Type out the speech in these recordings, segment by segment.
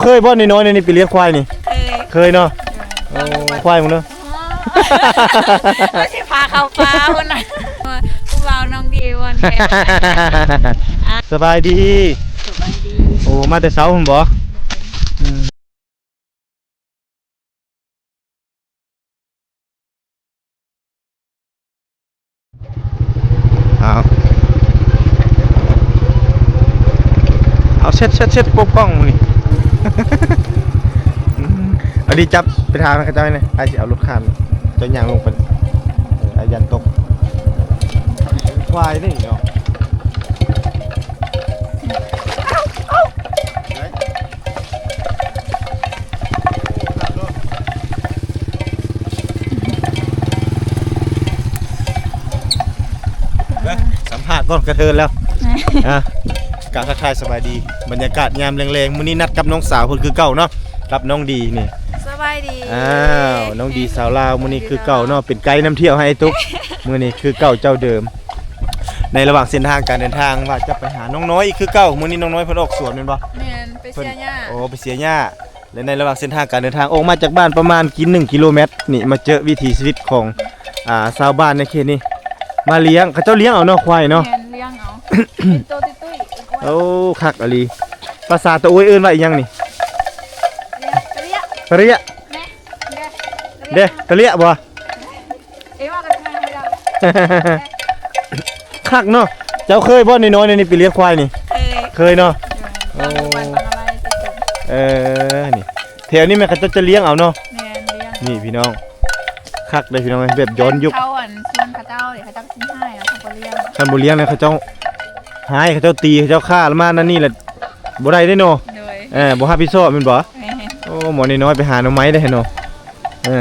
ເຄີຍບໍ່ນ້ອຍໆ ນີ້ໄປລ້ຽງຄວາຍນີ້? ເຄີຍ ເຄີຍເນາະ. ໂອ້ ຄວາຍມຶງເນາະ. ໂອ້ ຊິພາເຂົ້າປ່າພຸ້ນນະ. ຜູ້ບ່າວນ້ອງດີບ່ອນແທ້. ສະບາຍດີ. ສະບາຍດີ. ໂອ້ ມາແຕ່ເຊົ້າພຸ້ນບໍ່? ອືມ. ເອົາ ເອົາ ເຊັດ ເຊັດ ເຊັດ ປົກປ້ອງມື້ນີ້. ອືມ ອັນນີ້ຈັບໄປທາງເຂົາເຈົ້ານີ້ ອ້າຍຊິເອົາລົດຂ້າມ ເຈົ້າຍ່າງລົງໄປ. ເອີ ອ້າຍຢ້ານຕົກ ຄວາຍນີ້ເນາະ. ສຳພາດກ່ອນກະເທີນແລ້ວ ອ່ະ ກາບທັກທາຍສະບາຍດີ. ບັນຍາກາດຍາມແລງໆ ມື້ນີ້ນັດກັບນ້ອງສາວເພິ່ນຄືເກົ່າເນາະ ກັບນ້ອງດີນີ້. ສະບາຍດີ. ອ້າວ ນ້ອງດີສາວລາວ ມື້ນີ້ຄືເກົ່າເນາະ ເປັນໄກນຳທ່ຽວໃຫ້ອ້າຍຕຸກ ມື້ນີ້ຄືເກົ່າເຈົ້າເດີມ. ໃນລະຫວ່າງເສັ້ນທາງການເດີນທາງ ວ່າຈະໄປຫານ້ອງນ້ອຍອີກຄືເກົ່າ. ມື້ນີ້ນ້ອງນ້ອຍເພິ່ນອອກສວນແມ່ນບໍ່? ແມ່ນ ໄປເສຍຫຍ້າ. ໂອ້ ໄປເສຍຫຍ້າ. ແລະ ໃນລະຫວ່າງເສັ້ນທາງການເດີນທາງ ອອກມາຈາກບ້ານປະມານກິນໜຶ່ງກິໂລແມັດນີ້ ມາເຈີວິຖີຊີວິດຂອງ ອ່າ ຊາວບ້ານໃນເຂດນີ້ ມາລ້ຽງ ເຂົາເຈົ້າລ້ຽງເອົາເນາະ ຄວາຍເນາະ. ແມ່ນ ລ້ຽງເອົາ ເປັນໂຕຕຸ້ຍໆ. ໂອ້ ຄັກອີ່ຫຼີ. ພາສາຕະໂອ້ຍເອີ້ນວ່າອີ່ຫຍັງນີ້? ຕະເລຍ ຕະເລຍ. ເດ້ ຕະເລຍບໍ່? ເອ ເວົ້າກັນງ່າຍໆ ເຮົາ ຄັກເນາະ. ເຈົ້າເຄີຍບໍ່ນ້ອຍໆ ນີ້ໄປລ້ຽງຄວາຍນີ້? ເຄີຍ ເຄີຍເນາະ. ໂອ້ ເອີ ນີ້ ແຖວນີ້ແມ່ນເຂົາເຈົ້າຈະລ້ຽງເອົາເນາະ. ແມ່ນ ລ້ຽງ. ນີ້ພີ່ນ້ອງ ຄັກເດ້ພີ່ນ້ອງ ແບບຍ້ອນຍຸກ. ເຂົາ ອັນ ຊວນເຂົາເຈົ້າເດ ເຂົາເຈົ້າຊິຮ້າຍເນາະ ເຂົາບໍ່ລ້ຽງ. ຄັນບໍ່ລ້ຽງນະ ເຂົາເຈົ້າຮ້າຍ ເຂົາເຈົ້າຕີ ເຂົາເຈົ້າຂ້າລະມານັ້ນນີ້ລະ ບໍ່ໄດ້ເດ້ເນາະ. ໂດຍ ເອີ ບໍ່ຮັບຜິດຊອບແມ່ນບໍ່? ແມ່ນ. ໂອ້ ໝໍນ້ອຍໆ ໄປຫາໜໍ່ໄມ້ໄດ້ເນາະ. ເອີ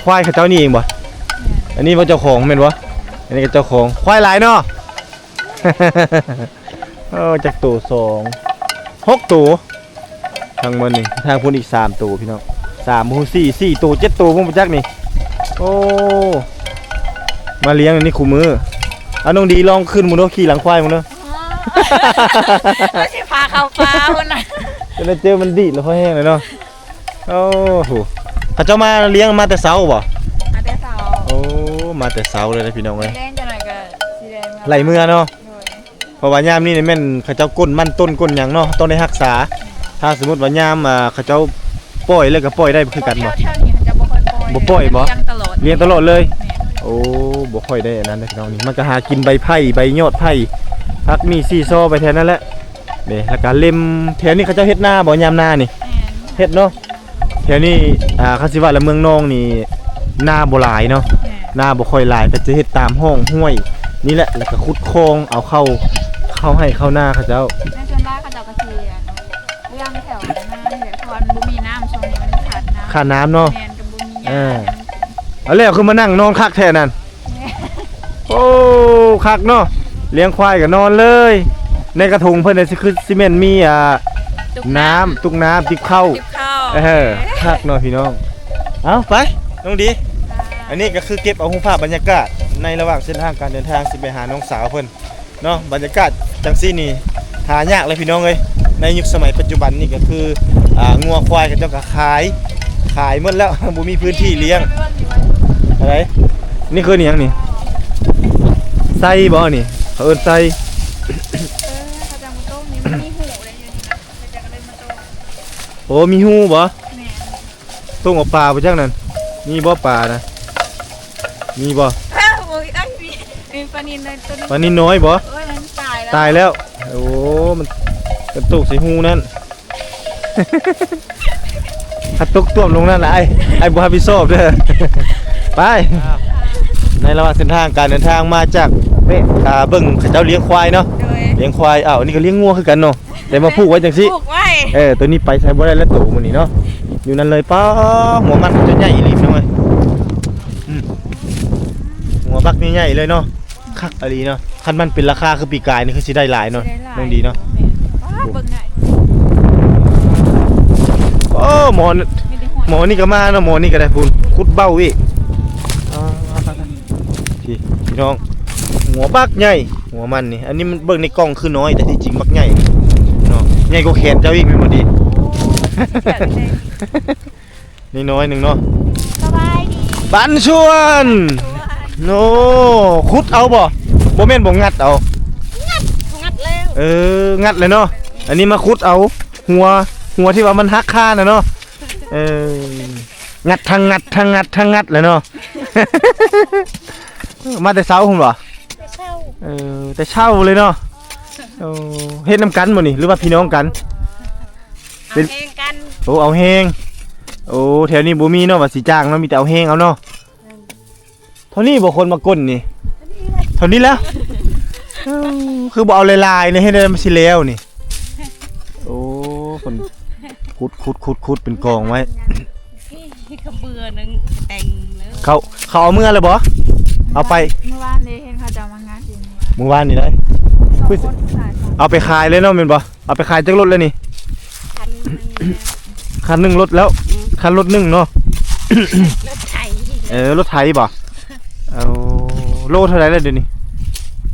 ຄວາຍເຂົາເຈົ້ານີ້ເອງບໍ່? ແມ່ນ. ອັນນີ້ບໍ່ເຈົ້າຂອງແມ່ນບໍ່? ອັນນີ້ກໍເຈົ້າຂອງ. ຄວາຍຫຼາຍເນາະ. ໂອ້ ຈັກໂຕ? ສອງ ຫົກໂຕ. ທາງເບິ່ງນີ້ ທາງພຸ້ນອີກສາມໂຕພີ່ນ້ອງ ສາມ ບໍ່ຮູ້ ສີ່ ສີ່ໂຕ ເຈັດໂຕ ບໍ່ຮູ້ຈັກນີ້. ໂອ້ ມາລ້ຽງອັນນີ້ຄູ່ມື້. ເອົາ ນ້ອງດີລອງຂຶ້ນເບິ່ງດູ ຂີ່ຫຼັງຄວາຍເບິ່ງດູ. ໂອ້ ຊິພາເຂົ້າປ່າພຸ້ນນະ ຈະໄດ້ເຈີມັນດີດແລ້ວພໍແຮງເລີຍເນາະ. ໂອ້ໂຫ ເຂົາເຈົ້າມາລ້ຽງມາແຕ່ເຊົ້າບໍ່? ມາແຕ່ເຊົ້າ. ໂອ້ ມາແຕ່ເຊົ້າເລີຍນະພີ່ນ້ອງເອີຍ. ແລງຈັກໜ້ອຍກໍຊິໄດ້ມາ ໄລ່ເມືອເນາະ. ໂດຍ. ເພາະວ່າຍາມນີ້ນີ້ແມ່ນເຂົາເຈົ້າກົ້ນມັນຕົ້ນກົ້ນຫຍັງເນາະ ຕ້ອງໄດ້ຮັກສາ. ຖ້າສົມມຸດວ່າຍາມ ອ່າ ເຂົາເຈົ້າປ່ອຍແລ້ວກໍປ່ອຍໄດ້ຄືກັນບໍ່? ແຖວໆນີ້ເຂົາເຈົ້າບໍ່ຄ່ອຍປ່ອຍ. ບໍ່ປ່ອຍບໍ່? ລ້ຽງຕະຫຼອດ ລ້ຽງຕະຫຼອດເລີຍ. ແມ່ນ. ໂອ້ ບໍ່ຄ່ອຍໄດ້ອັນນັ້ນເດ້ພີ່ນ້ອງ. ນີ້ມັນກໍຫາກິນໃບໄຜ່ ໃບຍອດໄຜ່ ຜັກໝີ່ຊີຊໍໄປແຖວນັ້ນແຫຼະ. ນີ້ ແລ້ວກໍເລັມ ແຖວນີ້ເຂົາເຈົ້າເຮັດນາບໍ່ ຍາມນານີ້? ແມ່ນ. ເຮັດເນາະ. ແຖວນີ້ ອ່າ ຄັນຊິວ່າລະເມືອງນອງນີ້ ນາບໍ່ຫຼາຍເນາະ. ແມ່ນ. ນາບໍ່ຄ່ອຍຫຼາຍ ກໍຈະເຮັດຕາມຮ່ອງຫ້ວຍນີ້ແຫຼະ ແລ້ວກໍຂຸດຄອງເອົາເຂົ້າ ເຂົ້າໄຮ່ເຂົ້ານາເຂົາເຈົ້າ. ໃນສ່ວນຫຼາຍເຂົາເຈົ້າກໍຊິ ອັນ ລ້ຽງແຖວນານີ້ແຫຼະ ເພາະວ່າມັນບໍ່ມີນ້ຳ ຊ່ວງນີ້ມັນຂາດນ້ຳ. ຂາດນ້ຳເນາະ. ແມ່ນ. ກໍບໍ່ມີຫຍ້າ. ເອີ ເອົາແລ້ວ ຄືມານັ່ງນອນຄັກແທ້ນັ້ນ. ໂອ້ ຄັກເນາະ ລ້ຽງຄວາຍກໍນອນເລີຍ. ໃນກະຖົງເພິ່ນນີ້ຄືຊິແມ່ນມີ ອ່າ ຕຸກນ້ຳ ນ້ຳ ຕຸກນ້ຳ ຕິບເຂົ້າ ຕິບເຂົ້າ. ເອີ ເອີ ຄັກເນາະພີ່ນ້ອງ. ເອົາ ໄປ ນ້ອງດີ. ອ່າ ອັນນີ້ກໍຄືເກັບເອົາຮູບພາບບັນຍາກາດໃນລະຫວ່າງເສັ້ນທາງການເດີນທາງ ຊິໄປຫານ້ອງສາວເພິ່ນ. ເນາະ ບັນຍາກາດຈັ່ງຊີ້ນີ້ຫາຍາກເລີຍພີ່ນ້ອງເອີຍ. ໃນຍຸກສະໄໝປັດຈຸບັນນີ້ກໍຄື ອ່າ ງົວຄວາຍເຂົາເຈົ້າກໍຂາຍ ຂາຍໝົດແລ້ວ ບໍ່ມີພື້ນທີ່ລ້ຽງ. ອັນໃດ ນີ້ຄືອີຫຍັງນີ້? ໄຊບໍ່ນີ້? ເຂົາເອີ້ນໄຊ. ເອີ ເຂົາເຈົ້າມາຕົ້ມນີ້ ມັນມີຫູເດ້ຢູ່ນີ້ນະ ເຂົາເຈົ້າກໍເລີຍມາຕົ້ມ. ໂອ້ ມີຫູບໍ່? ແມ່ນ. ຕົ້ມເອົາປາບໍ່ຈັກນັ້ນ ມີບໍ່ປານະ ມີບໍ່? ເອີ ໂອ້ຍ ເອີຍ ມີ ມີປານິນນ້ອຍໂຕໜຶ່ງ. ປານິນນ້ອຍບໍ່? ໂອ້ຍ ນັ້ນຕາຍແລ້ວ ຕາຍແລ້ວ. ໂອ້ ມັນ ມັນຕົກໃສ່ຮູນັ້ນ ຄັນຕົກຖ້ວມລົງນັ້ນລະ ອ້າຍ ອ້າຍບໍ່ຮັບຜິດຊອບເດີ. ໄປ ໃນລະຫວ່າງເສັ້ນທາງການເດີນທາງມາຈາກເບ ອ່າ ເບິ່ງເຂົາເຈົ້າລ້ຽງຄວາຍເນາະ. ໂດຍ. ລ້ຽງຄວາຍ ອ້າວ ອັນນີ້ກໍລ້ຽງງົວຄືກັນເນາະ. ແຕ່ມາຜູກໄວ້ຈັ່ງຊີ້ ຜູກໄວ້. ເອີ ໂຕນີ້ໄປໃສບໍ່ໄດ້ແລ້ວ ໂຕມື້ນີ້ເນາະ ຢູ່ນັ້ນເລີຍ. ປ້າ ຫົວມັນຈະໃຫຍ່ອີ່ຫຼີພີ່ນ້ອງເອີຍ. ອືມ ຫົວບັກໃຫຍ່ໆເລີຍເນາະ ຄັກອີ່ຫຼີເນາະ. ຄັນມັນເປັນລາຄາຄືປີກາຍນີ້ ຄືຊິໄດ້ຫຼາຍເນາະ ຊິໄດ້ຫຼາຍ ນ້ອງດີເນາະ. ແມ່ນ. ປ້າ ເບິ່ງໄດ້. ໂອ້ ໝໍ ມີແຕ່ຫອຍ ໝໍນີ້ກໍມາເນາະ ໝໍນີ້ກໍໄດ້ພຸ້ນ ຂຸດເບົາອີກ. ອ່າ ພີ່ ພີ່ນ້ອງ ຫົວບັກໃຫຍ່ ຫົວມັນນີ້. ອັນນີ້ມັນເບິ່ງໃນກ້ອງຄືນ້ອຍ ແຕ່ທີ່ຈິງບັກໃຫຍ່ເນາະ ໃຫຍ່ກວ່າແຂນເຈົ້າອີກແມ່ນບໍ່ດີ? ໂອ້ຍ ແຖວນີ້ແຫຼະ ນ້ອຍໆໜຶ່ງເນາະ. ສະບາຍດີ ບັນຊວນ. ໂອ້ ຂຸດເອົາບໍ່? ບໍ່ແມ່ນບໍ່ ງັດເອົາ. ງັດ ງັດແລ້ວ. ເອີ ງັດແລ້ວເນາະ. ອັນນີ້ມາຂຸດເອົາຫົວ ຫົວທີ່ວ່າມັນຫັກຄານະເນາະ. ເອີ ງັດທັງງັດ ທັງງັດ ທັງງັດແຫຼະເນາະ. ມາແຕ່ເຊົ້າພຸ້ນບໍ່? ແຕ່ເຊົ້າ. ເອີ ແຕ່ເຊົ້າເລີຍເນາະ. ໂອ້ ເຮັດນຳກັນບໍ່ນີ້ ຫຼືວ່າພີ່ນ້ອງກັນ? ເປັນ ເອົາແຮງກັນ. ໂອ້ ເອົາແຮງ. ໂອ້ ແຖວນີ້ບໍ່ມີເນາະວ່າຊິຈ້າງເນາະ ມີແຕ່ເອົາແຮງເອົາເນາະ. ເທົ່ານີ້ບໍ່ ຄົນມາກົ້ນນີ້? ເທົ່ານີ້ແຫຼະ ເທົ່ານີ້ແຫຼະ. ເອີ ຄືບໍ່ເອົາຫຼາຍໆນີ້ ເຮັດໃດມັນຊິແລ້ວນີ້? ໂອ້ ເພິ່ນຂຸດໆໆເປັນກອງໄວ້. ກະເບື່ອໜຶ່ງແຕ່ງເລີຍ. ເຂົາ ເຂົາເອົາເມືອແລ້ວບໍ່? ເອົາໄປ ມື້ວານນີ້ເຫັນເຂົາເຈົ້າມາງັດຢູ່ ມື້ວານນີ້ໄດ໋. ສອງຄົນ ເອົາໄປຂາຍເລີຍເນາະ ແມ່ນບໍ່? ເອົາໄປຂາຍຈັກລົດແລ້ວນີ້? ຄັນໜຶ່ງແລ້ວ. ຄັນໜຶ່ງລົດແລ້ວ. ອືມ ຄັນລົດໜຶ່ງເນາະ. ລົດໄຖ. ເອີ ລົດໄຖບໍ່? ເອົາ ໂລເທົ່າໃດແລ້ວດຽວນີ້?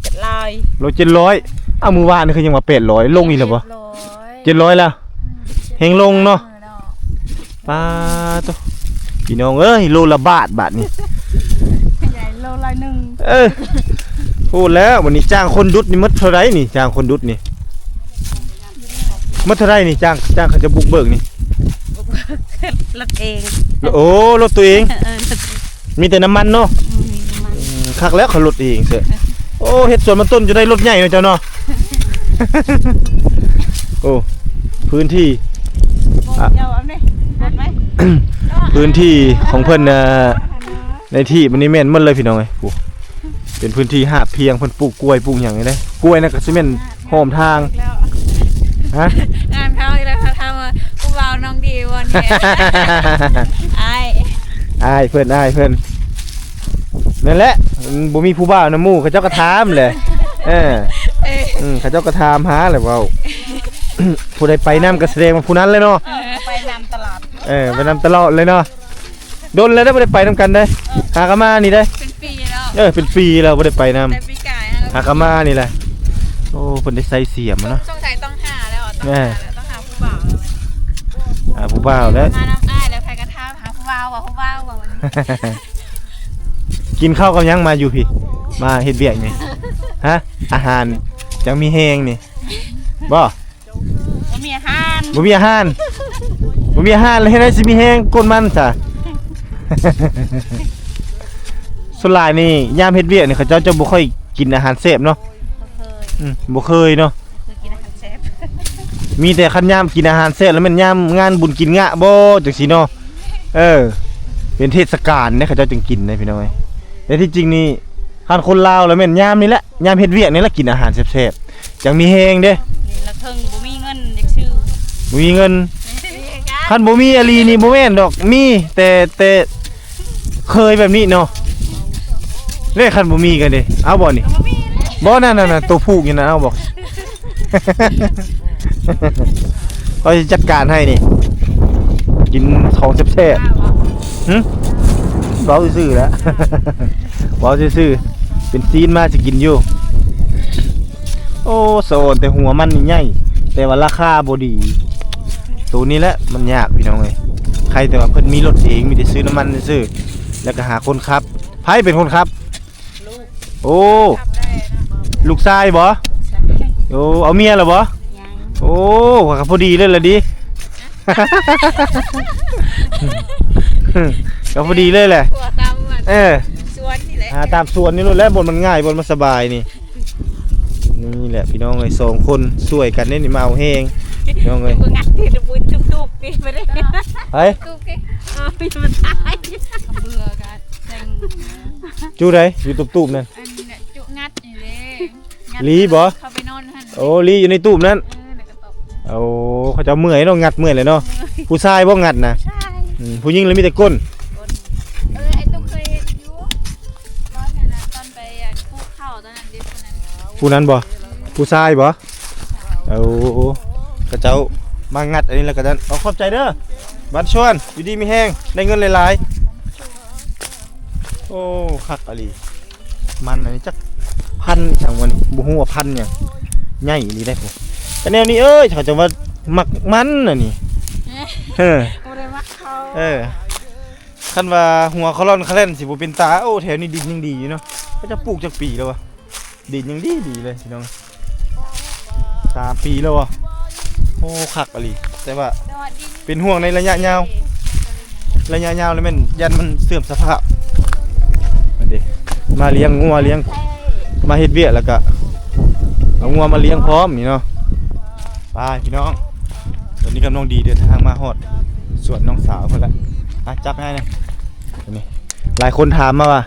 ເຈັດຮ້ອຍ. ໂລເຈັດຮ້ອຍ. ເອົາ ມື້ວານນີ້ຄືຍັງວ່າແປດຮ້ອຍ ລົງອີກແລ້ວບໍ່? ເຈັດຮ້ອຍ. ເຈັດຮ້ອຍແລ້ວ. ອືມ ແຮງລົງເນາະ. ປາໂຕ ພີ່ນ້ອງເອີຍ ໂລລະບາດບາດນີ້. ໃຫຍ່ໂລຮ້ອຍໜຶ່ງ. ເອີ ໂຫດແລ້ວ. ບັດນີ້ຈ້າງຄົນດຸດນີ້ໝົດເທົ່າໃດນີ້? ຈ້າງຄົນດຸດນີ້ໝົດເທົ່າໃດນີ້? ຈ້າງ ຈ້າງເຂົາເຈົ້າບຸກເບີກນີ້ ລົດເອງ. ໂອ້ ລົດຕົວເອງ. ເອີ ມີແຕ່ນ້ຳມັນເນາະ. ອືມ ມີນ້ຳມັນ. ອືມ ຄັກແລ້ວ ເຂົາລົດເອງເຊີ. ໂອ້ ເຮັດສວນມັນຕົ້ນຈົນໄດ້ລົດໃຫຍ່ເນາະເຈົ້າເນາະ. ໂອ້ ພື້ນທີ່ ເຈົ້າເອົານີ້ລົດໄວ້ ພື້ນທີ່ຂອງເພິ່ນນະ ໃນທີ່ມັນນີ້ແມ່ນໝົດເລີຍພີ່ນ້ອງເອີຍ. ໂອ້ ເປັນພື້ນທີ່ຮາບພຽງ ເພິ່ນປູກກ້ວຍ ປູກຫຍັງນີ້ເດ້. ກ້ວຍນັ້ນກໍຊິແມ່ນ ຫອມທາງ. ຮະ? ງານເຂົາອີກແລ້ວ ເຂົາຖາມວ່າ ຜູ້ບ່າວນ້ອງດີບໍ່ນີ້? ອ້າຍ ອ້າຍເພິ່ນ ອ້າຍເພິ່ນ. ນັ້ນແຫຼະ ມັນບໍ່ມີຜູ້ບ່າວນຳໝູ່ ເຂົາເຈົ້າກໍຖາມແຫຼະ. ເອີ ເອີ ອືມ ເຂົາເຈົ້າກໍຖາມຫາແຫຼະ ເວົ້າ. ຜູ້ໃດໄປນຳກໍສະແດງວ່າຜູ້ນັ້ນແຫຼະເນາະ. ເອີ ໄປນຳຕະຫຼອດ. ເອີ ໄປນຳຕະຫຼອດເລີຍເນາະ. ດົນແລ້ວໄດ້ບໍ່ໄດ້ໄປນຳກັນເດ້. ເອີ ຫາກະມານີ້ເດ້ ເປັນປີແລ້ວ. ເອີ ເປັນປີແລ້ວບໍ່ໄດ້ໄປນຳ. ແຕ່ປີກາຍຫາກະມານີ້ແຫຼະ. ໂອ້ ເພິ່ນໄດ້ໃສ່ສຽມເນາະ. ສົງໄສຕ້ອງຫາແລ້ວ ຕ້ອງຫາແລ້ວ ຕ້ອງຫາຜູ້ບ່າວ. ຫາຜູ້ບ່າວແລ້ວ ມານຳອ້າຍແລ້ວ ໃຜກະຖາມຫາຜູ້ບ່າວວ່າ ຜູ້ບ່າວວ່າ. ກິນເຂົ້າກັບຫຍັງມາຢູ່ພີ້ ມາເຮັດວຽກນີ້? ຮະ? ອາຫານຈັ່ງມີແຮງນີ້ ບໍ່? ບໍ່ມີອາຫານ ບໍ່ມີອາຫານ ບໍ່ມີອາຫານແລ້ວເຮັດໃດຊິມີແຮງກົ້ນມັນຊະ. ສ່ວນຫຼາຍນີ້ຍາມເຮັດວຽກນີ້ ເຂົາເຈົ້າຈະບໍ່ຄ່ອຍກິນອາຫານແຊບເນາະ. ບໍ່ເຄີຍ ອືມ ບໍ່ເຄີຍເນາະ ບໍ່ເຄີຍກິນອາຫານແຊບ. ມີແຕ່ຄັນຍາມກິນອາຫານແຊບແລ້ວແມ່ນຍາມງານບຸນກິນງະບໍ່ ຈັ່ງຊີ້ເນາະ. ເອີ ເປັນເທດສະການເດ້ ເຂົາເຈົ້າຈຶ່ງກິນເດ້ ພີ່ນ້ອງເອີຍ. ແຕ່ທີ່ຈິງນີ້ ຄັນຄົນລາວແລ້ວແມ່ນຍາມນີ້ແຫຼະ ຍາມເຮັດວຽກນີ້ແຫຼະ ກິນອາຫານແຊບໆ ຈັ່ງມີແຮງເດ້. ນີ້ລະເຖິງບໍ່ມີເງິນຢາກຊື້ ບໍ່ມີເງິນ. ຄັນບໍ່ມີອີ່ຫຼີນີ້ບໍ່ແມ່ນດອກ ມີແຕ່ ແຕ່ເຄີຍແບບນີ້ເນາະ. ເດ້ ຄັນບໍ່ມີກໍເດ້ ເອົາບໍ່ນີ້? ບໍ່ ນັ້ນໆໆ ໂຕຜູກຢູ່ນັ້ນ ເອົາບໍ່? ຂ້ອຍຊິຈັດການໃຫ້ນີ້ ກິນຂອງແຊບໆ. ຫຶ? ເວົ້າຊື່ໆແຫຼະ ເວົ້າຊື່ໆ ເປັນຊີ້ນມາຊິກິນຢູ່. ໂອ້ ສະອອນແຕ່ຫົວມັນນີ້ໃຫຍ່ ແຕ່ວ່າລາຄາບໍ່ດີ. ໂຕນີ້ແຫຼະມັນຍາກ ພີ່ນ້ອງເອີຍ. ໃຄແຕ່ວ່າເພິ່ນມີລົດເອງ ມີແຕ່ຊື້ນ້ຳມັນຊື່ໆ ແລ້ວກໍຫາຄົນຂັບ. ໃຜເປັນຄົນຂັບ? ໂອ້ ລູກຊາຍບໍ່? ໂອ້ ເອົາເມຍແລ້ວບໍ່? ຍັງ. ໂອ້ ກໍພໍດີເລີຍລະດີ ກໍພໍດີເລີຍແຫຼະ. ເອີ ສວນນີ້ແຫຼະ ຫາຕາມສວນນີ້ໂລດແຫຼະ ບ່ອນມັນງ່າຍ ບ່ອນມັນສະບາຍນີ້. ນີ້ແຫຼະພີ່ນ້ອງເອີຍ ສອງຄົນຊ່ວຍກັນເດ້ນີ້ ມາເອົາແຮງພີ່ນ້ອງເອີຍ. ບໍ່ງັດຕິ ຕຸບໆນີ້ບໍ່ໄດ້ ໄປ ຕຸບນີ້ ເອີ ມັນຕາຍ ເບື່ອກະແຕ່ງ ຈຸໃດ ຢູ່ຕຸບໆນັ້ນ ອັນຈຸງັດນີ້ເດ້. ລີບໍ່? ເຂົ້າໄປນອນຫັ້ນ. ໂອ້ ລີຢູ່ໃນຕູບນັ້ນ. ເອີ ແລ້ວກໍຕົກ. ໂອ້ ເຂົາເຈົ້າເມື່ອຍເນາະ ງັດເມື່ອຍແຫຼະເນາະ. ເມື່ອຍ. ຜູ້ຊາຍບໍ່ງັດນະ? ຜູ້ຊາຍ. ອືມ ຜູ້ຍິງລະມີແຕ່ກົ້ນ. ກົ້ນ. ເອີ ໄອ້ຕຸກເຄີຍເຫັນຢູ່ ຕອນນັ້ນນະ ຕອນໄປ ອັນ ປູກເຂົ້າຕອນນັ້ນເດ້ ຜູ້ນັ້ນ. ຜູ້ນັ້ນບໍ່? ຜູ້ຊາຍບໍ່? ໂອ້ ເຂົາເຈົ້າມາງັດອັນນີ້ແລ້ວກໍນັ້ນ. ເອົາ ຂອບໃຈເດີ ບັນຊວນ ຢູ່ດີມີແຮງ ໄດ້ເງິນຫຼາຍໆ. ໂອ້ ຄັກອີ່ຫຼີ. ມັນອັນນີ້ຈັກພັນອີ່ຫຍັງວະນີ້ ບໍ່ຮູ້ວ່າພັນຫຍັງ ໃຫຍ່ອີ່ຫຼີໄດ໋. ກະແນວນີ້ເອີຍ ເຂົາເຈົ້າວ່າໝາກມັນອັນນີ້ ເອີ ບໍ່ໄດ້ມັກເຂົາ ເອີ ຄັນວ່າຫົວຄະລ່ອນຄະແລ່ນຊິບໍ່ເປັນຕາ. ໂອ້ ແຖວນີ້ດິນຍັງດີຢູ່ເນາະ. ເຂົາເຈົ້າປູກຈັກປີແລ້ວວະ? ດິນຍັງດີດີເລີຍພີ່ນ້ອງ. ສາມປີແລ້ວວະ? ໂອ້ ຄັກອີ່ຫຼີ. ແຕ່ວ່າ ແຕ່ວ່າດິນ ເປັນຫ່ວງໃນໄລຍະຍາວ ໄລຍະຍາວແລ້ວແມ່ນຢ້ານມັນເສື່ອມສະພາບ. ມາເດ້ ມາລ້ຽງງົວລ້ຽງ ມາເຮັດວຽກ ແລ້ວກະເອົາງົວມາລ້ຽງພ້ອມນີ້ເນາະ. ໄປພີ່ນ້ອງ ຕອນນີ້ກຳລັງດີເດີນທາງມາຮອດສວນນ້ອງສາວເພິ່ນລະ. ອ່ະ ຈັບໃຫ້ນະ. ນີ້ ຫຼາຍຄົນຖາມມາວ່າ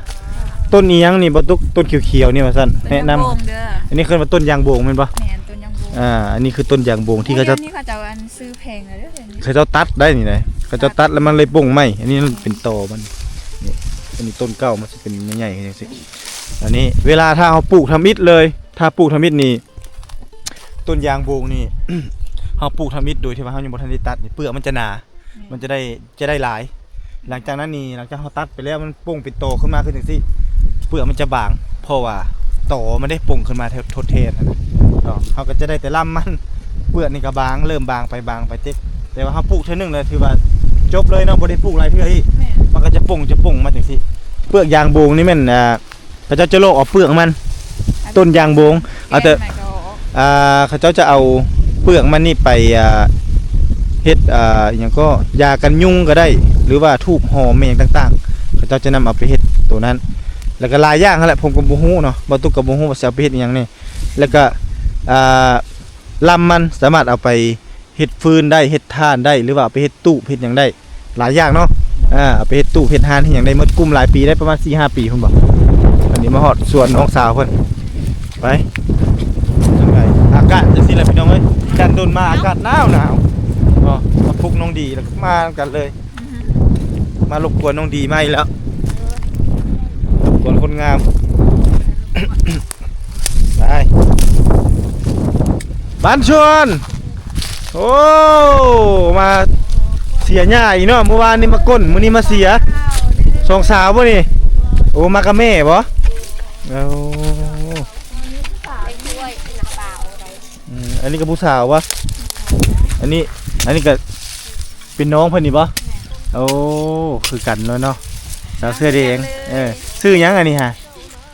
ຕົ້ນອີ່ຫຍັງນີ້ບໍ່ຕຸກ? ຕົ້ນຂຽວໆນີ້ວ່າຊັ້ນ. ແນະນຳ ຕົ້ນຍາງໂບງເດີ. ອັນນີ້ເອີ້ນວ່າຕົ້ນຍາງໂບງແມ່ນບໍ່? ແມ່ນ ຕົ້ນຍາງໂບງ. ອ່າ ອັນນີ້ຄືຕົ້ນຍາງໂບງທີ່ເຂົາເຈົ້າ ໂອ້ ດຽວນີ້ເຂົາເຈົ້າອັນຊື້ແພງແລ້ວເດີ. ເຂົາເຈົ້າຕັດໄດ້ນີ້ນະ ເຂົາເຈົ້າຕັດແລ້ວມັນເລີຍປົ່ງໃໝ່. ອັນນີ້ມັນເປັນຕໍມັນ. ນີ້ ອັນນີ້ຕົ້ນເກົ່າມັນຊິເປັນໃຫຍ່ໆ ຈັ່ງຊີ້. ອັນນີ້ເວລາຖ້າເຮົາປູກທຳອິດເລີຍ ຖ້າປູກທຳອິດນີ້ ຕົ້ນຍາງໂບງນີ້ ເຮົາປູກທຳອິດໂດຍທີ່ວ່າເຮົາຍັງບໍ່ທັນໄດ້ຕັດນີ້ ເປືອກມັນຈະໜາ ແມ່ນ ມັນຈະໄດ້ ຈະໄດ້ຫຼາຍ. ຫຼັງຈາກນັ້ນນີ້ ຫຼັງຈາກເຮົາຕັດໄປແລ້ວ ມັນປົ່ງເປັນຕໍຂຶ້ນມາຄືຈັ່ງຊີ້ ເປືອກມັນຈະບາງ ເພາະວ່າຕໍມັນໄດ້ປົ່ງຂຶ້ນມາທົດແທນຫັ້ນນະເນາະ. ເຮົາກໍຈະໄດ້ແຕ່ລຳມັນ ເປືອກນີ້ກໍບາງ ເລີ່ມບາງໄປ ບາງໄປເຕັກ. ແຕ່ວ່າເຮົາປູກເທື່ອໜຶ່ງແລ້ວຖືວ່າຈົບເລີຍເນາະ ບໍ່ໄດ້ປູກຫຼາຍເທື່ອອີກ. ແມ່ນ ມັນກໍຈະປົ່ງ ຈະປົ່ງມາຈັ່ງຊີ້. ເປືອກຍາງໂບງນີ້ແມ່ນ ອ່າ ເຂົາເຈົ້າຈະລອກເອົາເປືອກມັນ ຕົ້ນຍາງໂບງ ເອົາແຕ່ ແກ່ນມັນກໍອອກ ອ່າ ເຂົາເຈົ້າຈະເອົາເປືອກມັນນີ້ໄປ ອ່າ ເຮັດ ອ່າ ອີ່ຫຍັງກໍ ຢາກັນຍຸງກໍໄດ້ ຫຼືວ່າທູບຫອມແມ່ນຫຍັງຕ່າງໆ ເຂົາເຈົ້າຈະນຳເອົາໄປເຮັດໂຕນັ້ນ. ແລ້ວກໍຫຼາຍຢ່າງຫັ້ນແຫຼະ ຜົມກໍບໍ່ຮູ້ເນາະ ບໍ່ຕຸກກໍບໍ່ຮູ້ວ່າຊິເອົາໄປເຮັດອີ່ຫຍັງແດ່. ແລ້ວກໍ ອ່າ ລຳມັນສາມາດເອົາໄປ ເຮັດຟືນໄດ້ ເຮັດຖ່ານໄດ້ ຫຼືວ່າເອົາໄປເຮັດຕູບເຮັດຫຍັງໄດ້ ຫຼາຍຢ່າງເນາະ. ເອີ ເອົາໄປເຮັດຕູບເຮັດຮ້ານເຮັດຫຍັງໄດ້ໝົດ ກຸ້ມຫຼາຍປີໄດ້ ປະມານສີ່ຫ້າປີພຸ້ນບໍ. ອັນນີ້ມາຮອດສວນນ້ອງສາວເພິ່ນ ໄປ ອາກາດຈັ່ງຊີ້ແຫຼະພີ່ນ້ອງເອີຍ ຈັນດົນມາອາກາດໜາວໆ. ເນາະ ມາປຸກນ້ອງດີ ແລ້ວກໍມານຳກັນເລີຍ ມາລົບກວນນ້ອງດີໃໝ່ແລ້ວ ລົບກວນຄົນງາມ. ໄປ ບ້ານຊວນ ໂອ້ ມາເສຍຫຍ້າອີກເນາະ ມື້ວານນີ້ມາກົ້ນ ມື້ນີ້ມາເສຍ ສອງສາວບໍ່ນີ້? ໂອ້ ມາກັບແມ່ບໍ່? ໂອ້ ອືມ ອັນນີ້ກໍຜູ້ສາວບໍ່? ອັນນີ້ ອັນນີ້ກໍເປັນນ້ອງເພິ່ນນີ້ບໍ່? ໂອ້ ຄືກັນເນາະ ເນາະ ສາວເສື້ອແດງ ເອີ ຊື່ຫຍັງອັນນີ້ຫາ?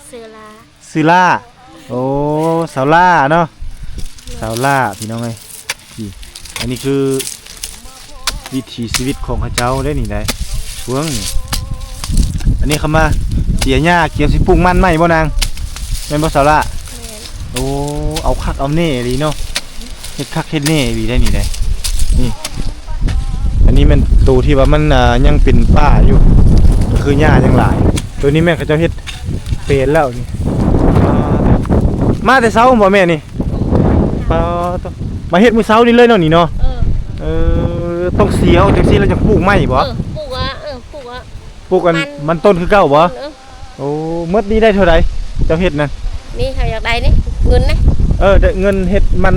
ຊື່ລາ ຊື່ລາ ໂອ້ ສາວລາເນາະ ສາວລາ ພີ່ນ້ອງເອີຍ. ນີ້ ອັນນີ້ຄືວິຖີຊີວິດຂອງເຂົາເຈົ້າເດ້ນີ້ໄດ໋ ເບິ່ງນີ້ ອັນນີ້ເຂົາມາເສຍຫຍ້າ ກຽມຊິປູກມັນໃໝ່ບໍ່ນາງ ແມ່ນບໍ່ສາວລາ? ແມ່ນ ໂອ້ ເອົາຄັກເອົາແນ່ອີ່ຫຼີເນາະ ເຮັດຄັກເຮັດແນ່ອີ່ຫຼີໄດ໋ນີ້ໄດ໋. ນີ້ ອັນນີ້ແມ່ນໂຕທີ່ວ່າມັນ ອ່າ ຍັງເປັນປ່າຢູ່ ກໍຄືຫຍ້າຍັງຫຼາຍ. ໂຕນີ້ແມ່ນເຂົາເຈົ້າເຮັດເປັນແລ້ວນີ້ ມາແຕ່ເຊົ້າບໍ່ແມ່ນີ້? ປາດໂທ້ ມາເຮັດມື້ເຊົ້ານີ້ເລີຍເນາະນີ້ເນາະ. ເອີ ເອີ ຕ້ອງເສຍອອກຈັ່ງຊີ້ແລ້ວຈັ່ງປູກໃໝ່ບໍ່? ເອີ ປູກອະ ເອີ ປູກອະ ປູກອັນ ມັນ ມັນຕົ້ນຄືເກົ່າບໍ່? ເອີ ໂອ້ ໝົດນີ້ໄດ້ເທົ່າໃດ ເຈົ້າເຮັດນັ້ນ? ນີ້ເຮົາຢາກໄດ້ນີ້ ເງິນນະ ເອີ ໄດ້ເງິນເຮັດມັນ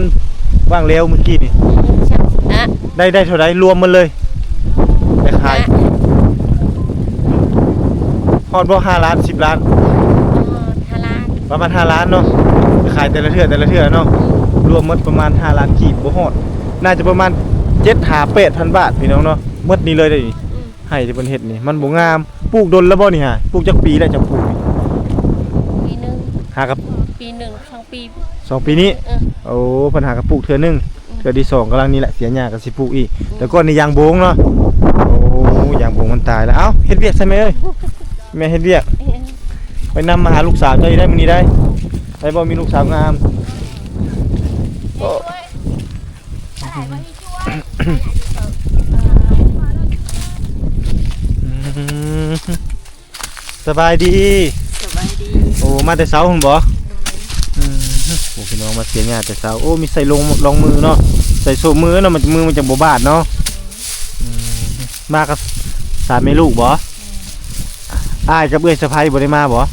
ຫວ່າງແລ້ວມື້ກີ້ນີ້ ອືມ ອະ ໄດ້ ໄດ້ເທົ່າໃດ ລວມໝົດເລີຍ ໄດ້ຂາຍ ອະ ຮອດບໍ່ ຫ້າລ້ານ ສິບລ້ານ? ຮອດ ຫ້າລ້ານ ປະມານຫ້າລ້ານເນາະ ອືມ ໄດ້ຂາຍແຕ່ລະເທື່ອ ແຕ່ລະເທື່ອເນາະ ອືມ ລວມໝົດປະມານຫ້າລ້ານກີບ ບໍ່ຮອດ ໜ້າຈະປະມານເຈັດຫາແປດພັນບາດ ພີ່ນ້ອງເນາະ ໝົດນີ້ເລີຍເດ້ນີ້ ອືມ ໄຮ່ທີ່ເພິ່ນເຮັດນີ້ ມັນບໍ່ງາມ. ປູກດົນແລ້ວບໍ່ນີ້ຫາ? ປູກຈັກປີແລ້ວເຈົ້າປູກນີ້? ປີໜຶ່ງ ຫາກັບ ປີໜຶ່ງ ສອງປີ ສອງປີນີ້? ເອີ ໂອ້ ເພິ່ນຫາກັບປູກເທື່ອໜຶ່ງ ອືມ ເທື່ອທີສອງກຳລັງນີ້ແຫຼະ ເສຍຫຍ້າກໍຊິປູກອີກ ອືມ ແຕ່ກ່ອນນີ້ຢາງໂບງເນາະ. ໂອ້ ຢາງໂບງມັນຕາຍແລ້ວ. ເອົ້າ ເຮັດວຽກຊະແມ່ເອີຍ ແມ່ເຮັດວຽກ ເອີ ໄປນຳມາຫາລູກສາວເຈົ້າອີກໄດ້ມື້ນີ້ໄດ້ ໄດ້ບໍ່ ມີລູກສາວງາມ ໂອ້. ອືມ ສະບາຍດີ ສະບາຍດີ ໂອ້ ມາແຕ່ເຊົ້າພຸ້ນບໍ່? ໂດຍ ອືມ ໂອ້ ພີ່ນ້ອງມາເສຍຫຍ້າແຕ່ເຊົ້າ ໂອ້ ມີໃສ່ລອງ ລອງມືເນາະ ໃສ່ໂສ້ມືເນາະ ມັນ ມືມັນຈັ່ງບໍ່ບາດເນາະ ອືມ ມາກັບສາມແມ່ລູກບໍ່? ແມ່ນ ອ້າຍກັບເອື້ອຍສະໃພ້ບໍ່ໄດ້ມາບໍ່? ບໍ່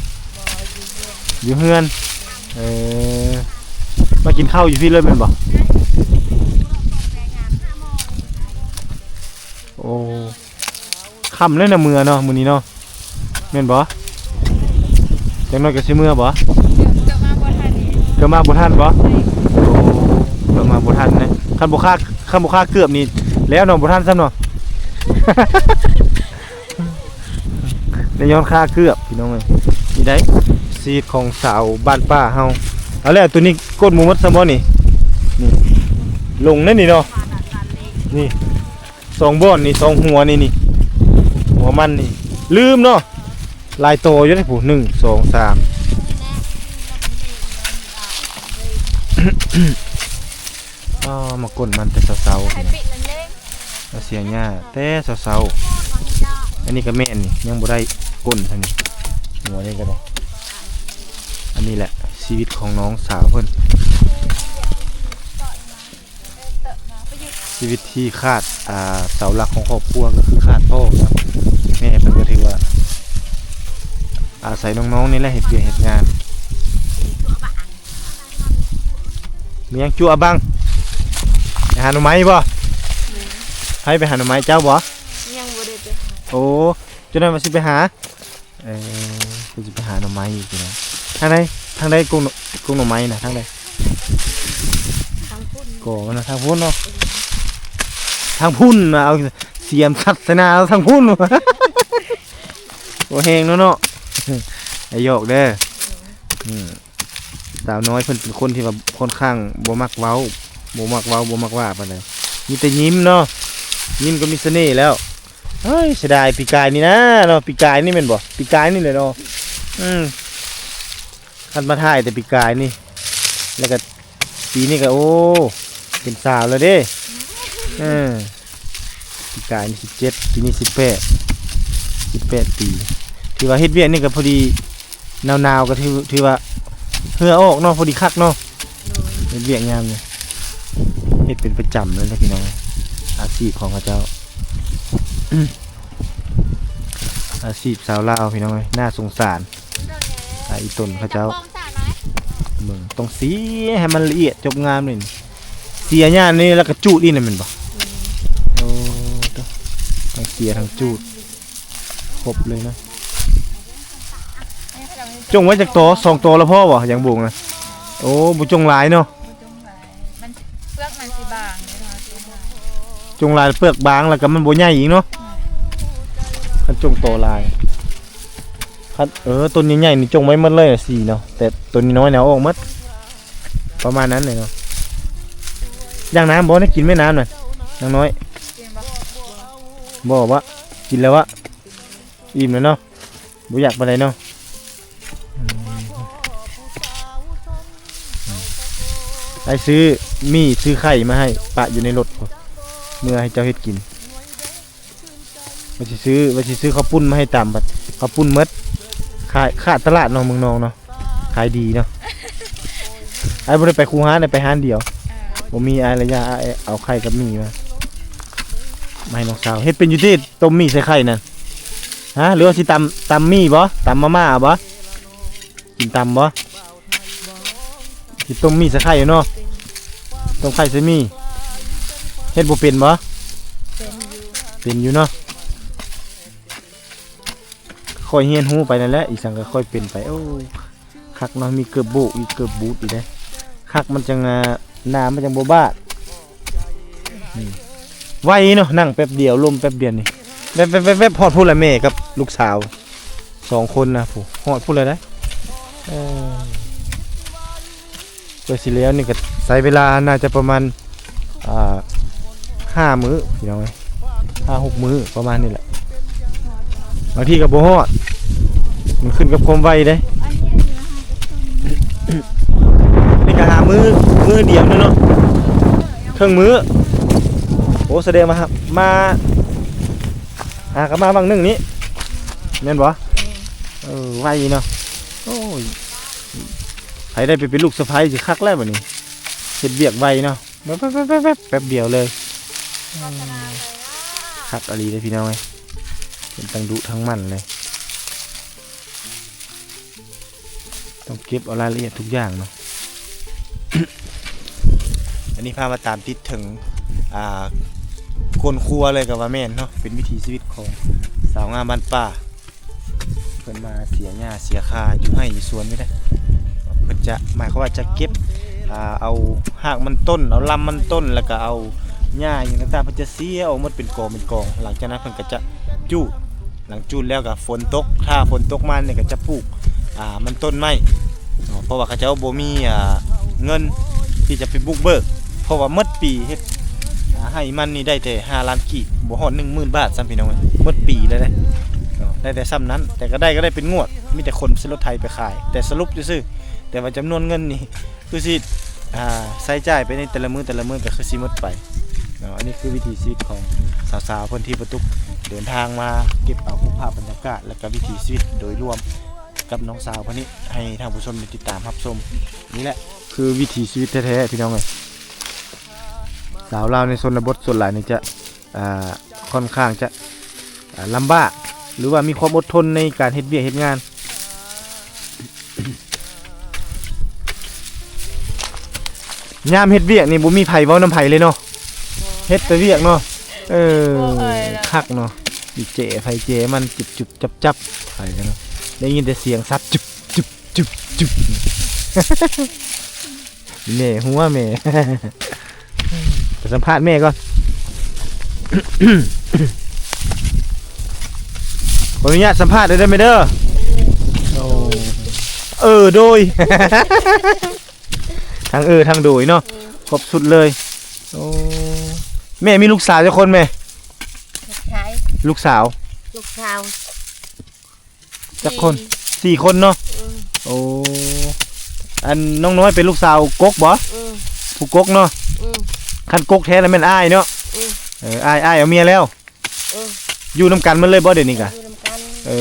ຢູ່ເຮືອນ ເອີ ມາກິນເຂົ້າຢູ່ພີ້ເລີຍແມ່ນບໍ່? ໂອ້ ຄ່ຳແລ້ວນະ ເມືອເນາະ ມື້ນີ້ເນາະ ແມ່ນບໍ່? ຈັກໜ້ອຍກໍຊິເມືອບໍ່? ເກືອບມາບໍ່ທັນ ເກືອບມາບໍ່ທັນບໍ່? ໂອ້ ເກືອບມາບໍ່ທັນນະ ຄັນບໍ່ຄາ ຄັນບໍ່ຄາເກືອບນີ້ ແລ້ວເນາະ ບໍ່ທັນຊ້ຳເນາະ ໄດ້ຍ້ອນຄາເກືອບພີ່ນ້ອງເອີຍ. ນີ້ໄດ໋ຊີວິດຂອງສາວບ້ານປ່າເຮົາ. ເອົາແລ້ວ ໂຕນີ້ກົດໝູ່ໝົດຊ້ຳບໍ່ນີ້? ນີ້ ລົງແລ້ວນີ້ເນາະ ນີ້ ສອງບ່ອນນີ້ ສອງຫົວນີ້ ນີ້ ຫົວມັນນີ້ ລືມເນາະ ຫຼາຍໂຕຢູ່ເດ້ ຜູ້ ໜຶ່ງ ສອງ ສາມ ອ້າ ມາກົ້ນມັນແຕ່ເຊົ້າໆ ມາເສຍຫຍ້າແຕ່ເຊົ້າໆ. ອັນນີ້ກໍແມ່ນນີ້ ຍັງບໍ່ໄດ້ກົ້ນຊັ້ນນີ້ ຫົວນີ້ກໍໄດ້. ອັນນີ້ແຫຼະຊີວິດຂອງນ້ອງສາວເພິ່ນ. ຊີວິດທີ່ຂາດ ອ່າ ເສົາຫຼັກຂອງຄອບຄົວກໍຄືຂາດພໍ່ເນາະ. ແມ່ເພິ່ນກໍຖືວ່າອາໄສນ້ອງໆນີ້ແຫຼະເຮັດວຽກເຮັດງານ. ມີຫຍັງ? ຈົວບັງ ໄປຫາໜໍ່ໄມ້ບໍ່? ໃຜໄປຫາໜໍ່ໄມ້? ເຈົ້າບໍ່? ຍັງບໍ່ໄດ້ໄປຫາ. ໂອ້ ເຈົ້ານັ້ນວ່າຊິໄປຫາ. ເອີ ເພິ່ນຊິໄປຫາໜໍ່ໄມ້ຢູ່ພີ່ນ້ອງ. ທາງໃດ? ທາງໃດ? ກົງ ກົງໜໍ່ໄມ້ນະ ທາງໃດ? ທາງພຸ້ນ ກໍມັນນະ ທາງພຸ້ນເນາະ. ທາງພຸ້ນນະ ເອົາສຽມສັດໃສ່ໜ້າເອົາທາງພຸ້ນ. ບໍ່ແຮງເນາະ ເນາະ. ໄອ້ຫຍອກເດີ. ອືມ ສາວນ້ອຍເພິ່ນເປັນຄົນທີ່ວ່າຄ່ອນຂ້າງບໍ່ມັກເວົ້າ ບໍ່ມັກເວົ້າ ບໍ່ມັກວ່າປານໃດ ມີແຕ່ຍິ້ມເນາະ. ຍິ້ມກໍມີສະເໜ່ແລ້ວ. ເຮີ້ຍ ເສຍດາຍປີກາຍນີ້ນະເນາະ ປີກາຍນີ້ແມ່ນບໍ່? ປີກາຍນີ້ແຫຼະເນາະ. ອືມ ຄັນມາຖ່າຍແຕ່ປີກາຍນີ້ ແລ້ວກໍປີນີ້ກໍ ໂອ້ ເປັນສາວແລ້ວເດ້. ເອີ ປີກາຍນີ້ສິບເຈັດ ປີນີ້ສິບແປດ ສິບແປດປີ. ຖືວ່າເຮັດວຽກນີ້ກໍພໍດີ ໜາວໆ ກໍຖື ຖືວ່າເຫື່ອອອກເນາະ ພໍດີຄັກເນາະ. ໂດຍ ເຮັດວຽກຍາມນີ້ ເຮັດເປັນປະຈຳເລີຍນະພີ່ນ້ອງ ອາຊີບຂອງເຂົາເຈົ້າ. ອາຊີບຊາວລາວພີ່ນ້ອງເອີຍ ໜ້າສົງສານ ອາ ອີ່ຕົນເຂົາເຈົ້າ. ເບິ່ງ ຕ້ອງເສຍໃຫ້ມັນລະອຽດຈົບງາມນີ້. ເສຍຫຍ້ານີ້ແລ້ວກໍຈູດອີກນະແມ່ນບໍ່? ໂອ້ ໂຕ ທັງເສຍທັງຈູດ ຄົບເລີຍນະ. ຈົ່ງໄວ້ຈັກຕໍ? ສອງຕໍລະພໍບໍ່? ຢາງໂບງນະ. ໂອ້ ບໍ່ຈົ່ງຫຼາຍເນາະ. ມັນ ເປືອກມັນຊິບາງເດ້ ຈົ່ງຫຼາຍເປືອກບາງ ແລ້ວກໍມັນບໍ່ໃຫຍ່ອີກເນາະ. ຄັນຈົ່ງຕໍ່ຫຼາຍ ຄັນ ເອີ ຕົ້ນໃຫຍ່ໆນີ້ຈົ່ງໄວ້ໝົດເລີຍ ສີ່ເນາະ ແຕ່ຕົ້ນນ້ອຍໆນີ້ເອົາອອກໝົດ ປະມານນັ້ນເນາະ. ຢາກນ້ຳບໍ່? ໄດ້ກິນແມ່ນ້ຳນະ ນາງນ້ອຍ? ບໍ່ ບໍ່ ກິນແລ້ວວະ? ອີ່ມແລ້ວເນາະ. ບໍ່ຢາກປານໃດເນາະ. ອືມ ອ້າຍຊື້ໝີ່ຊື້ໄຂ່ມາໃຫ້ປະຢູ່ໃນລົດພຸ້ນ ເມືອໃຫ້ເຈົ້າເຮັດກິນ. ວ່າຊິຊື້ ວ່າຊິຊື້ເຂົ້າປຸ້ນມາໃຫ້ຕຳ ບັດເຂົ້າປຸ້ນໝົດ. ຂາຍ ຂາດຕະຫຼາດເນາະ ເມືອງນອງເນາະ ຂາຍດີເນາະ. ອ້າຍບໍ່ໄດ້ໄປຄູ່ຮ້ານ ໄດ້ໄປຮ້ານດຽວ. ບໍ່ມີ ອ້າຍລະຢ່າ ອ້າຍເອົາໄຂ່ກັບໝີ່ມາ ມາໃຫ້ນ້ອງສາວ. ເຮັດເປັນຢູ່ຕິ ຕົ້ມໝີ່ໃສ່ໄຂ່ນັ້ນ? ຮະ ຫຼືວ່າຊິຕຳ ຕຳໝີ່ບໍ່? ຕຳມາມ່າເອົາບໍ່? ກິນຕຳບໍ່? ຊິຕົ້ມໝີ່ໃສ່ໄຂ່ເນາະ. ຕົ້ມໄຂ່ໃສ່ໝີ່ ເຮັດບໍ່ເປັນບໍ່? ເປັນຢູ່ ເປັນຢູ່ເນາະ. ຄ່ອຍຮຽນຮູ້ໄປນັ້ນແຫຼະ ອີ່ສັງກໍຄ່ອຍເປັນໄປ. ໂອ້ ຄັກເນາະ ມີເກີບໂບກອີກ ເກີບບູດອີກເດ້. ຄັກ ມັນຈັ່ງ ອ່າ ໜາ ມັນຈັ່ງບໍ່ບາດ. ອືມ ໄວເນາະ ນັ່ງແປັບດຽວ ລົມແປັບດຽວນີ້ ແວບໆໆໆ ຮອດພຸ້ນລະ ແມ່ກັບລູກສາວສອງຄົນນະ ຜູ້ ຮອດພຸ້ນລະເດ້. ເອີ ກວ່າຊິແລ້ວນີ້ກໍໃຊ້ເວລາໜ້າຈະປະມານ ອ່າ ຫ້າມື້ພີ່ນ້ອງເອີຍ ຫ້າຫົກມື້ປະມານນີ້ແຫຼະ. ບາງທີກໍບໍ່ຮອດ ມັນຂຶ້ນກັບຄວາມໄວເດ້. ນີ້ກໍຫາມື້ ມື້ດຽວເນາະ ເຄິ່ງມື້. ໂອ້ ສະແດງວ່າມາ ອ່າ ກໍມາຫວ່າງໜຶ່ງນີ້ແມ່ນບໍ່? ເອີ ໄວເນາະ. ໂອ້ຍ ໃຜໄດ້ໄປເປັນລູກສະໃພ້ຊິຄັກແລ້ວບັດນີ້ ເຮັດວຽກໄວເນາະ. ແປັບໆໆໆ ແປັບດຽວເລີຍ. ອືມ ຄັກອີ່ຫຼີເດ້ພີ່ນ້ອງເອີຍ ເປັນທັງດຸທັງໝັ່ນເລີຍ. ຕ້ອງເກັບເອົາລາຍລະອຽດທຸກຢ່າງເນາະ. ອັນນີ້ພາມາຕາມຕິດເຖິງ ອ່າ ກົ້ນຄົວເລີຍກໍວ່າແມ່ນເນາະ ເປັນວິຖີຊີວິດຂອງສາວງາມບ້ານປ່າ. ເພິ່ນມາເສຍຫຍ້າເສຍຄາຢູ່ໄຮ່ຢູ່ສວນນີ້ເດ້. ເພິ່ນຈະ ໝາຍຄວາມວ່າຈະເກັບ ອ່າ ເອົາຮາກມັນຕົ້ນ ເອົາລຳມັນຕົ້ນ ແລ້ວກໍເອົາ ຫຍ້າຫຍັງຕ່າງໆ ເພິ່ນຈະເສຍອອກໝົດເປັນກອງເປັນກອງ. ຫຼັງຈາກນັ້ນເພິ່ນກໍຈະຈູດ ຫຼັງຈູດແລ້ວກໍຝົນຕົກ ຖ້າຝົນຕົກມານີ້ກໍຈະປູກ ອ່າ ມັນຕົ້ນໄມ້ເນາະ ເພາະວ່າເຂົາເຈົ້າບໍ່ມີ ອ່າ ເງິນທີ່ຈະໄປບຸກເບີກ ເພາະວ່າໝົດປີເຮັດ ອ່າ ໄຮ່ມັນນີ້ໄດ້ແຕ່ຫ້າລ້ານກີບ ບໍ່ຮອດໜຶ່ງໝື່ນບາດຊ້ຳ ພີ່ນ້ອງເອີຍ ໝົດປີແລ້ວເດ້ເນາະ ໄດ້ແຕ່ຊ້ຳນັ້ນ ແຕ່ກໍໄດ້ ກໍໄດ້ເປັນງວດ ມີແຕ່ຂົນໃສ່ລົດໄຖໄປຂາຍ ແຕ່ສະຫຼຸບຊື່ໆ ແຕ່ວ່າຈຳນວນເງິນນີ້ ຄືຊິ ອ່າ ໃຊ້ຈ່າຍໄປໃນແຕ່ລະມື້ ແຕ່ລະມື້ກໍຄືຊິໝົດໄປເນາະ. ອັນນີ້ຄືວິຖີຊີວິດຂອງສາວໆ ເພິ່ນທີ່ປະຕຸກເດີນທາງມາເກັບເອົາຮູບພາບບັນຍາກາດ ແລະກໍວິຖີຊີວິດໂດຍລວມກັບນ້ອງສາວເພິ່ນນີ້ ໃຫ້ທ່ານຜູ້ຊົມໄດ້ຕິດຕາມຮັບຊົມ. ນີ້ແຫຼະຄືວິຖີຊີວິດແທ້ໆ ພີ່ນ້ອງເອີຍ. ສາວລາວໃນຊົນນະບົດສ່ວນຫຼາຍນີ້ຈະ ອ່າ ຄ່ອນຂ້າງຈະ ອ່າ ລຳບາກ ຫຼືວ່າມີຄວາມອົດທົນໃນການເຮັດວຽກເຮັດງານ. ຍາມເຮັດວຽກນີ້ບໍ່ມີໃຜເວົ້ານຳໃຜເລີຍເນາະ ເຮັດແຕ່ວຽກເນາະ. ເອີ ບໍ່ເອີຍລະ ຄັກເນາະ ອີແຈໃຜແຈມັນ ຈຸບໆ ຈັບໆ ໄປເນາະ ໄດ້ຍິນແຕ່ສຽງສັດ ຈຸບ ຈຸບ ຈຸບ ຈຸບ. ແມ່ຫົວແມ່ ໄປສຳພາດແມ່ກ່ອນ ຂໍອະນຸຍາດສຳພາດເດີແມ່ເດີ. ໂອ້ ເອີ ໂດຍ ທັງເອີທັງໂດຍເນາະ ອືມ ຄົບຊຸດເລີຍ. ໂອ້ ແມ່ມີລູກສາວຈັກຄົນແມ່? ລູກຊາຍ ລູກສາວ ລູກສາວ ຈັກຄົນ? ສີ່ ສີ່ຄົນເນາະ. ອືມ ໂອ້ ອັນນ້ອງນ້ອຍເປັນລູກສາວກົກບໍ່? ອືມ ຜູ້ກົກເນາະ. ອືມ ຄັນກົກແທ້ລະແມ່ນອ້າຍເນາະ. ອືມ ເອີ ອ້າຍ ອ້າຍເອົາເມຍແລ້ວ. ເອີ ຢູ່ນຳກັນໝົດເລີຍບໍ່ດຽວນີ້ກະ? ຢູ່ນຳກັນ. ເອີ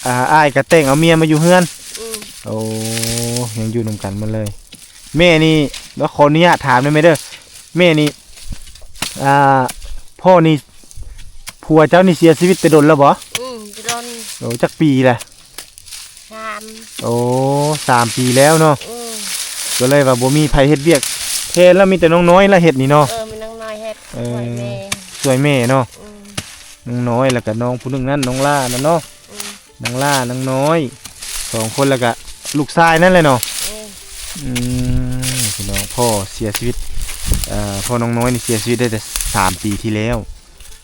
ອ່າ ອ້າຍກະແຕ່ງເອົາເມຍມາຢູ່ເຮືອນ. ອືມ ໂອ້ ຍັງຢູ່ນຳກັນໝົດເລີຍ. ແມ່ນີ້ ຂໍອະນຸຍາດຖາມໄດ້ແມ່ເດີ ແມ່ນີ້ ອ່າ ພໍ່ນີ້ ຜົວເຈົ້ານີ້ເສຍຊີວິດແຕ່ດົນແລ້ວບໍ່? ອືມ ແຕ່ດົນ. ໂອ້ ຈັກປີລະ? ສາມ. ໂອ້ ສາມປີແລ້ວເນາະ. ອືມ ກໍເລີຍວ່າບໍ່ມີໃຜເຮັດວຽກແທນແລ້ວ ມີແຕ່ນ້ອງນ້ອຍລະເຮັດນີ້ເນາະ. ເອີ ມີນ້ອງນ້ອຍເຮັດ ເອີ ຊ່ວຍແມ່ ຊ່ວຍແມ່ເນາະ. ອືມ ນ້ອງນ້ອຍ ແລ້ວກໍນ້ອງຜູ້ໜຶ່ງນັ້ນ ນ້ອງຫຼ້ານັ້ນເນາະ. ອືມ ນາງຫຼ້າ ນາງນ້ອຍ ສອງຄົນ ແລ້ວກະລູກຊາຍນັ້ນແຫຼະເນາະ. ອືມ ອືມ ພີ່ນ້ອງ ພໍ່ເສຍຊີວິດ ເອີ ພໍ່ນ້ອງນ້ອຍນີ້ເສຍຊີວິດໄດ້ແຕ່ສາມປີທີ່ແລ້ວ.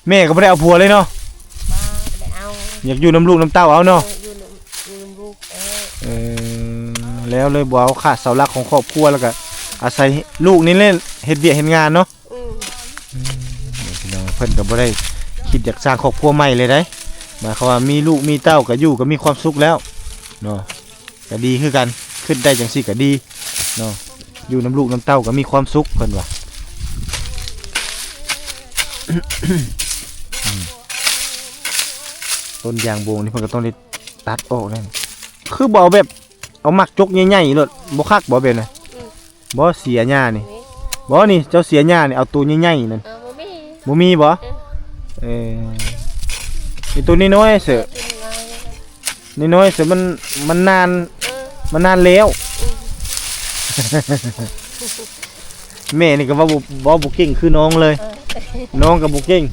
ແມ່ກໍບໍ່ໄດ້ເອົາຜົວເລີຍເນາະ. ບໍ່ ບໍ່ໄດ້ເອົາ. ຢາກຢູ່ນຳລູກນຳເຕົ້າເອົາເນາະ. ເອີ ຢູ່ນຳ ຢູ່ນຳລູກເອົາ. ເອີ ແລ້ວເລີຍບໍ່ເອົາຂາດເສົາຫຼັກຂອງຄອບຄົວ ແລ້ວກະອາໄສລູກນີ້ແຫຼະເຮັດວຽກເຮັດງານເນາະ. ອືມ ອືມ ພີ່ນ້ອງ ເພິ່ນກໍບໍ່ໄດ້ຄິດຢາກສ້າງຄອບຄົວໃໝ່ເລີຍໃດ໋ ໝາຍຄວາມວ່າມີລູກມີເຕົ້າກໍຢູ່ກໍມີຄວາມສຸກແລ້ວເນາະ ກໍດີຄືກັນ ຄິດໄດ້ຈັ່ງຊີ້ກໍດີເນາະ ຢູ່ນຳລູກນຳເຕົ້າກໍມີຄວາມສຸກ ເພິ່ນວ່າ. ອືມ ຕົ້ນຢາງບົງນີ້ເພິ່ນກໍຕ້ອງໄດ້ຕັດອອກແນ່ ຄືບໍ່ເອົາແບບ ເອົາໝາກຈົກໃຫຍ່ໆໂລດ ບໍ່ຄັກບໍ່ແບບນັ້ນ? ອືມ ບໍ່ເສຍຫຍ້ານີ້ ບໍ່ນີ້ ເຈົ້າເສຍຫຍ້ານີ້ ເອົາໂຕໃຫຍ່ໆນັ້ນ. ເອີ ບໍ່ມີ ບໍ່ມີບໍ່? ເອີ ເອີ ມີໂຕນ້ອຍໆເສີ ໂຕນ້ອຍໆ ເສີ ມັນ ມັນນານ ເອີ ມັນນານແລ້ວ. ອືມ ແມ່ນີ້ກໍເວົ້າບໍ່ ເວົ້າບໍ່ເກັ່ງຄືນ້ອງເລີຍ. ເອີ ນ້ອງກໍບໍ່ເກັ່ງ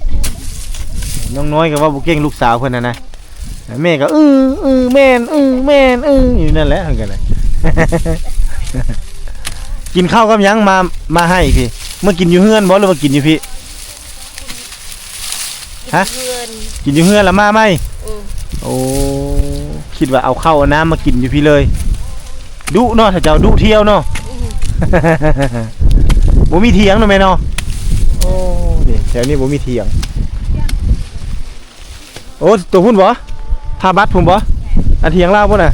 ນ້ອງນ້ອຍກໍເວົ້າບໍ່ເກັ່ງ ລູກສາວເພິ່ນຫັ້ນນະ. ແມ່ກໍ ອື ອື ແມ່ນ ອື ແມ່ນ ອື ຢູ່ນັ້ນແຫຼະ ເພິ່ນກໍໄດ້. ກິນເຂົ້າກັບຫຍັງ ມາ ມາໃຫ້ພີ້? ມາກິນຢູ່ເຮືອນບໍ່ ຫຼືວ່າກິນຢູ່ພີ້? ຮະ? ກິນຢູ່ເຮືອນ ກິນຢູ່ເຮືອນລະມາໃໝ່? ອືມ ໂອ້ ຄິດວ່າເອົາເຂົ້າເອົານ້ຳມາກິນຢູ່ພີ້ເລີຍ. ດຸເນາະ ເຂົາເຈົ້າດຸທ່ຽວເນາະ. ອືມ ບໍ່ມີຖຽງເນາະແມ່ເນາະ. ໂອ້ ນີ້ ແຖວນີ້ບໍ່ມີຖຽງ. ໂອ້ ໂຕພຸ້ນບໍ່? ທ່າບັດພຸ້ນບໍ່? ອັນຖຽງລາວພຸ້ນນະ?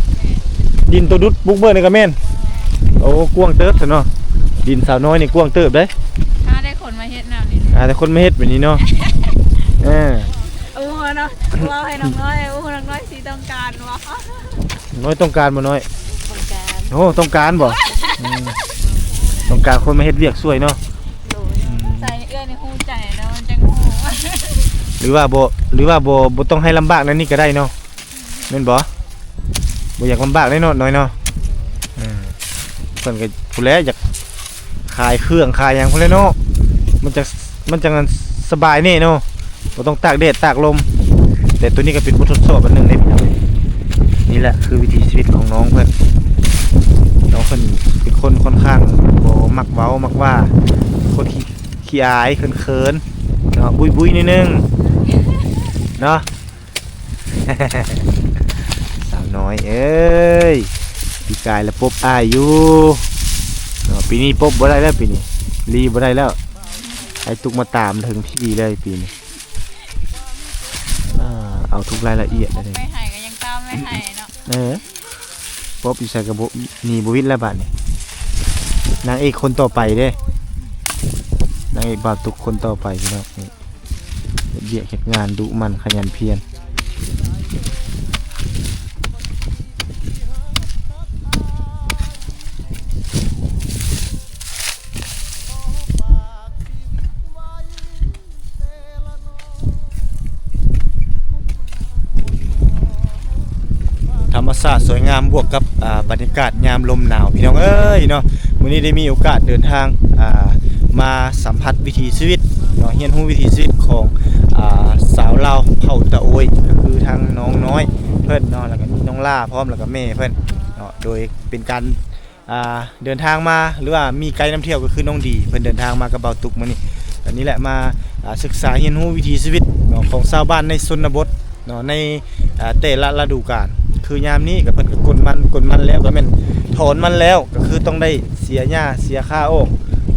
ດິນໂຕດຸດບຸກເບີກນີ້ກໍແມ່ນ. ໂອ້ ກວ້າງເຕີບຊັ້ນເນາະ. ດິນສາວນ້ອຍນີ້ກວ້າງເຕີບເດ້. ຫາແຕ່ຄົນມາເຮັດແນວນີ້ ຫາແຕ່ຄົນມາເຮັດແບບນີ້ເນາະ. ເອີ ໂອ້ເນາະ ເວົ້າໃຫ້ນ້ອງນ້ອຍ ໂອ້ ນ້ອງນ້ອຍຊິຕ້ອງການບໍ່? ນ້ອຍຕ້ອງການບໍ່ນ້ອຍ? ຕ້ອງການ. ໂອ້ ຕ້ອງການບໍ່? ອືມ ຕ້ອງການຄົນມາເຮັດວຽກຊ່ວຍເນາະ. ໂດຍ ອືມ ໃຈເອື້ອຍນີ້ຮູ້ໃຈເນາະ ມັນຈັ່ງຮູ້. ຫຼືວ່າບໍ່ ຫຼືວ່າບໍ່ ບໍ່ຕ້ອງໃຫ້ລຳບາກແນວນີ້ກໍໄດ້ເນາະ ແມ່ນບໍ່? ບໍ່ຢາກລຳບາກເດ້ເນາະ ນ້ອຍເນາະ. ເອີ ເພິ່ນກໍພຸ້ນແຫຼະ ຢາກຂາຍເຄື່ອງຂາຍຫຍັງພຸ້ນແຫຼະເນາະ ມັນຈະ ມັນຈັ່ງສະບາຍແດ່ເນາະ ບໍ່ຕ້ອງຕາກແດດຕາກລົມ. ແຕ່ໂຕນີ້ກໍເປັນບົດທົດສອບອັນໜຶ່ງເດ້ພີ່ນ້ອງ. ນີ້ແຫຼະຄືວິຖີຊີວິດຂອງນ້ອງເພິ່ນ. ນ້ອງເພິ່ນເປັນຄົນຄ່ອນຂ້າງບໍ່ມັກເວົ້າມັກວ່າ ຄົນຂີ້ ຂີ້ອາຍເຂີນໆເນາະ ບຸຍໆໜ້ອຍໜຶ່ງເນາະ. ສາວນ້ອຍເອີຍ ປີກາຍລະປົບອ້າຍຢູ່ເນາະ ປີນີ້ປົບບໍ່ໄດ້ແລ້ວ ປີນີ້ລີບໍ່ໄດ້ແລ້ວ ອ້າຍຕຸກມາຕາມເຖິງທີ່ເລີຍປີນີ້. ອ່າ ເອົາທຸກລາຍລະອຽດເລີຍ ໄປໃຫ້ກໍຍັງຕາມໄປໃຫ້ເນາະ. ເອີ ປົບຢູ່ໃສກໍບໍ່ ໜີບໍ່ວິດແລ້ວບາດນີ້. ນາງເອກຄົນຕໍ່ໄປເດ້ ນາງເອກບ່າວຕຸກຄົນຕໍ່ໄປພີ່ນ້ອງ. ນີ້ ເຮັດວຽກເຮັດງານດຸໝັ່ນຂະຫຍັນພຽນ. ທຳມະຊາດສວຍງາມບວກກັບ ອ່າ ບັນຍາກາດຍາມລົມໜາວ ພີ່ນ້ອງເອີຍເນາະ. ມື້ນີ້ໄດ້ມີໂອກາດເດີນທາງ ອ່າ ມາສຳຜັດວິຖີຊີວິດເນາະ ຮຽນຮູ້ວິຖີຊີວິດຂອງ ອ່າ ຊາວລາວເຜົ່າຕະໂອຍ ກໍຄືທາງນ້ອງນ້ອຍເພິ່ນເນາະ ແລ້ວກໍມີນ້ອງຫຼ້າພ້ອມ ແລ້ວກໍແມ່ເພິ່ນເນາະ ໂດຍເປັນການ ອ່າ ເດີນທາງມາ ຫຼືວ່າມີໄກນຳທ່ຽວກໍຄືນ້ອງດີ ເພິ່ນເດີນທາງມາກັບບ່າວຕຸກມື້ນີ້. ອັນນີ້ແຫຼະ ມາ ອ່າ ສຶກສາຮຽນຮູ້ວິຖີຊີວິດເນາະ ຂອງຊາວບ້ານໃນຊົນນະບົດເນາະ ໃນ ອ່າ ແຕ່ລະລະດູການ. ຄືຍາມນີ້ກໍເພິ່ນກໍກົນມັນ ກົນມັນແລ້ວກໍແມ່ນຖອນມັນແລ້ວ ກໍຄືຕ້ອງໄດ້ເສຍຫຍ້າເສຍຄາອອກ.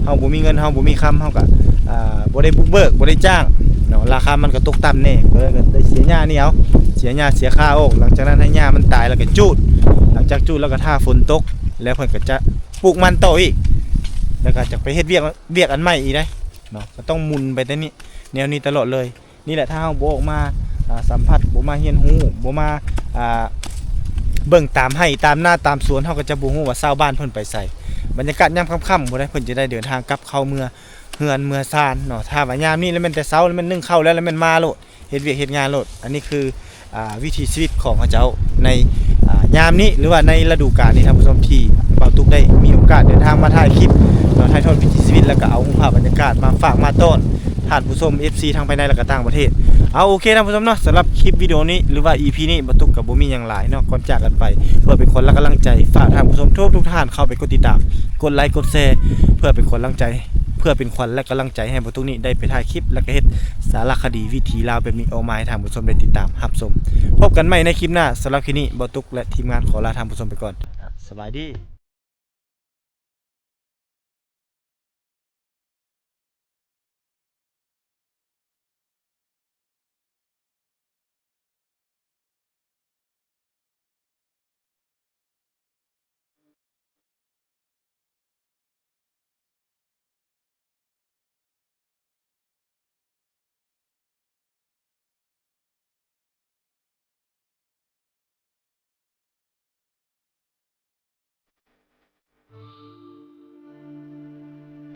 ເຮົາບໍ່ມີເງິນ ເຮົາບໍ່ມີຄຳ ເຮົາກໍ ອ່າ ບໍ່ໄດ້ບຸກເບີກ ບໍ່ໄດ້ຈ້າງເນາະ ລາຄາມັນກໍຕົກຕ່ຳແດ່ ກໍເລີຍກໍໄດ້ເສຍຫຍ້ານີ້ເອົາ ເສຍຫຍ້າເສຍຄາອອກ. ຫຼັງຈາກນັ້ນໃຫ້ຫຍ້າມັນຕາຍ ແລ້ວກໍຈູດ ຫຼັງຈາກຈູດແລ້ວກໍຖ້າຝົນຕົກ ແລ້ວເພິ່ນກໍຈະ ປູກມັນຕໍ່ອີກ ແລ້ວກໍຈະໄປເຮັດວຽກ ວຽກອັນໃໝ່ອີກເດ້ເນາະ. ກໍຕ້ອງໝູນໄປແຕ່ນີ້ ແນວນີ້ຕະຫຼອດເລີຍ. ນີ້ແຫຼະ ຖ້າເຮົາບໍ່ອອກມາ ອ່າ ສຳຜັດ ບໍ່ມາຮຽນຮູ້ ບໍ່ມາ ອ່າ ເບິ່ງຕາມໄຮ່ຕາມນາຕາມສວນ ເຮົາກໍຈະບໍ່ຮູ້ວ່າຊາວບ້ານເພິ່ນໄປໃສ. ບັນຍາກາດຍາມຄ່ຳໆ ບໍ່ໄດ້ ເພິ່ນຈະໄດ້ເດີນທາງກັບເຂົ້າເມືອເຮືອນເມືອຊານເນາະ. ຖ້າວ່າຍາມນີ້ລະແມ່ນແຕ່ເຊົ້າ ລະແມ່ນໜຶ້ງເຂົ້າແລ້ວ ລະແມ່ນມາໂລດ ເຮັດວຽກເຮັດງານໂລດ. ອັນນີ້ຄື ອ່າ ວິຖີຊີວິດຂອງເຂົາເຈົ້າໃນ ອ່າ ຍາມນີ້ ຫຼືວ່າໃນລະດູການນີ້ ທ່ານຜູ້ຊົມ ທີ່ບ່າວຕຸກໄດ້ມີໂອກາດເດີນທາງມາຖ່າຍຄລິບເນາະ ຖ່າຍທອດວິຖີຊີວິດ ແລ້ວກໍເອົາຮູບພາບບັນຍາກາດມາຝາກມາຕ້ອນທ່ານຜູ້ຊົມ ເອັຟຊີ ທັງພາຍໃນ ແລ້ວກໍຕ່າງປະເທດ. ເອົາ ໂອເຄ ທ່ານຜູ້ຊົມເນາະ ສຳລັບຄລິບວິດີໂອນີ້ ຫຼືວ່າ ອີພີ ນີ້ ບ່າວຕຸກກໍບໍ່ມີຫຍັງຫຼາຍເນາະ. ກ່ອນຈາກກັນໄປ ເພື່ອເປັນຂວັນ ແລະ ກຳລັງໃຈ ຝາກທ່ານຜູ້ຊົມທຸກໆທ່ານເຂົ້າໄປກົດຕິດຕາມ ກົດໄລ ກົດແຊ ເພື່ອເປັນຂວັນ ແລະ ກຳລັງໃຈ ເພື່ອເປັນຂວັນ ແລະ ກຳລັງໃຈໃຫ້ບ່າວຕຸກນີ້ໄດ້ໄປຖ່າຍຄລິບ ແລະ ກະເຮັດສາລະຄະດີວິຖີລາວແບບນີ້ອອກມາໃຫ້ທ່ານຜູ້ຊົມໄດ້ຕິດຕາມຮັບຊົມ. ພົບກັນໃໝ່ໃນຄລິບໜ້າ. ສຳລັບຄລິບນີ້ ບ່າວຕຸກ ແລະ ທີມງານຂໍລາທ່ານຜູ້ຊົມໄປກ່ອນ. ສະບາຍດີ.